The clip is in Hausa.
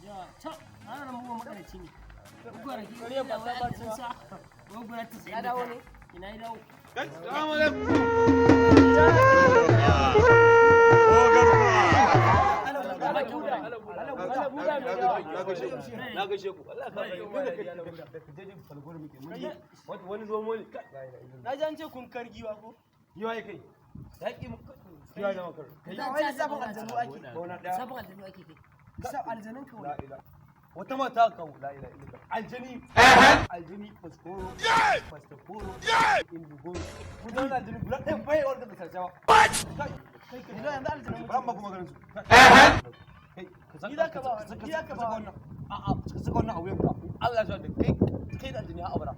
Ya, ta, ana mugun makaraci ne. Gwara ki ina wai aljanun sa. Wai gura 99. Ya dawo ne? Ina ya dawo? Kai, salamu alaikum. Na gaishe ku. Allah ka bari. Da kaje falgore muke mun je wani zomo ne. Na ji an ce kun kargiwa ko? Yiwa kai. Yaƙi mu. Yiwa da makar. Kai. Wai lissafin aljanu ake. Bauna ɗaya. Sabon aljanu ake kai. Lissafin aljanun kawai. La ila. Wata mata ka la ila illa. Aljani. Aljani faskoro. Fastaforo. Indugoro. Mun zauna aljani guda ɗaya bai wanda bai sarjawa. Kai kai kai. Yanzu aljanu. Ba ma kuma ganin su. Kai ka saka Ni za ka ba wannan, ni za ka ba wannan. A'a, ka saka wannan a wuyanka. Allah ya sa da kai kai da aljani ha abara.